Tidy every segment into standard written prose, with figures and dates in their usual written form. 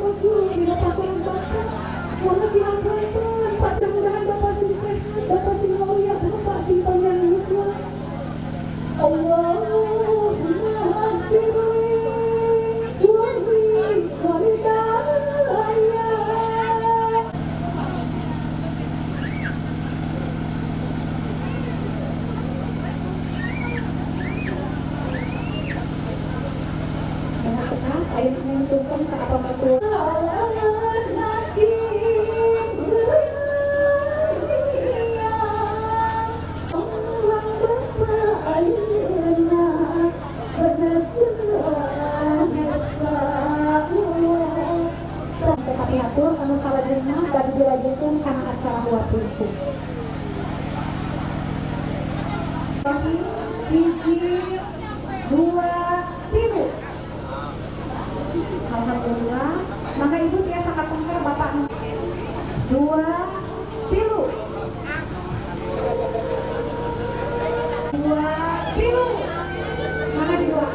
baju dina pangkuan Bapak. Moga kirang-kirang Pak, mudah-mudahan Bapak sing sehat, Bapak sing mulia, Bapak sing panjang yuswa. Allahumma ighfirli wa li walidayya. Dengan cekap, ayo sungkem ke apa mertua. Atur anu salajengna bade dilajengkeun kana acara huat pintu. Hiji, dua, tilu. Alhamdulillah. Maka Ibu tiasa katengker Bapak. Dua, tilu. Dua, tilu. Mana di dua?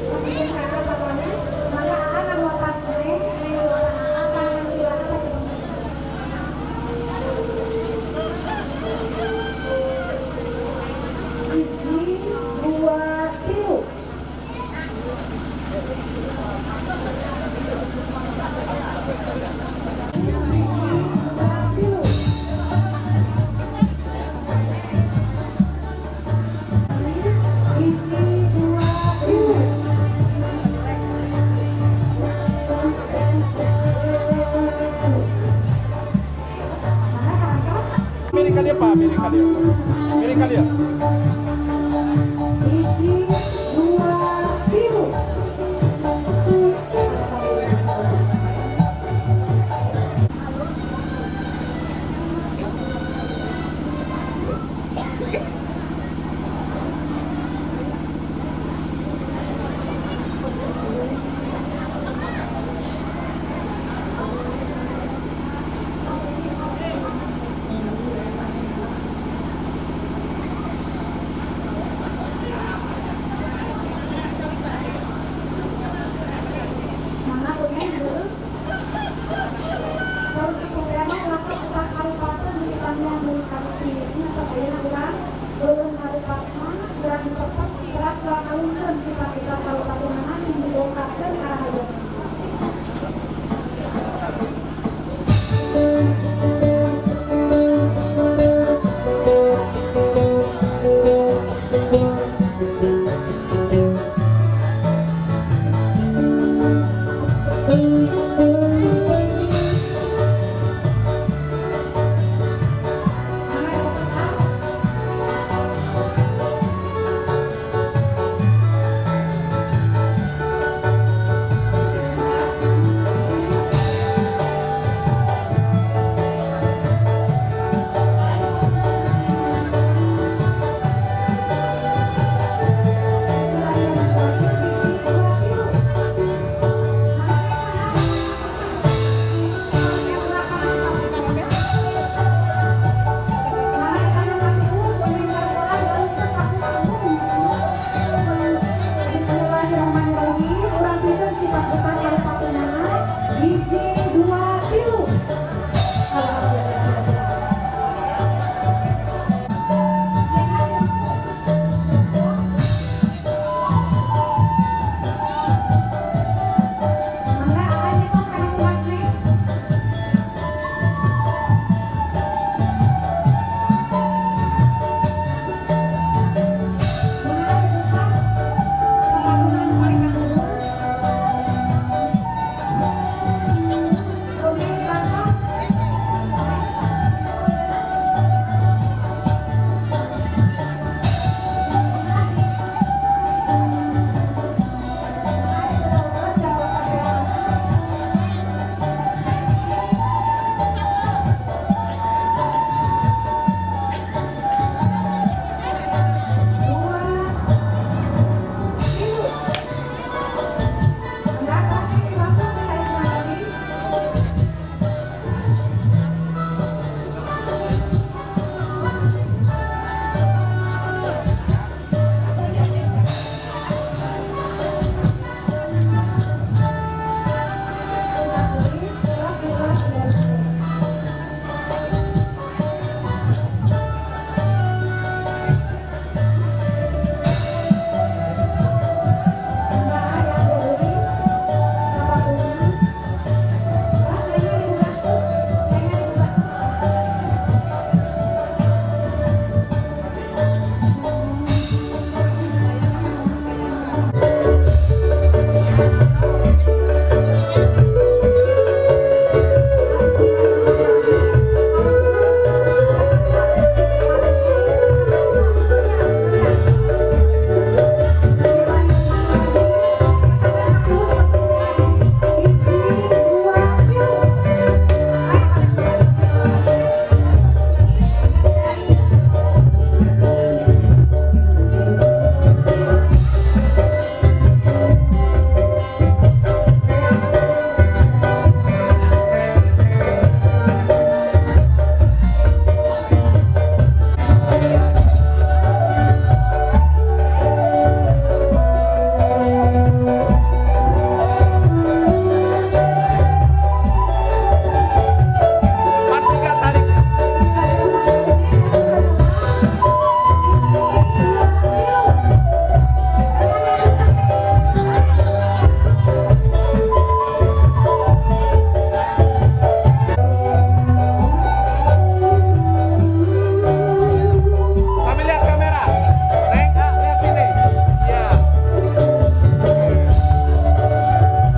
Pasikeun ka atas satuannya. Maka akan ngaruatan neng, neng ngaruatan akan tilu atas. Hiji, dua, tilu. Hiji, dua, tilu. Hiji, dua, tilu. Mana karakter? Miring ka dia, Pak, miring ka dia. Miring ka dia.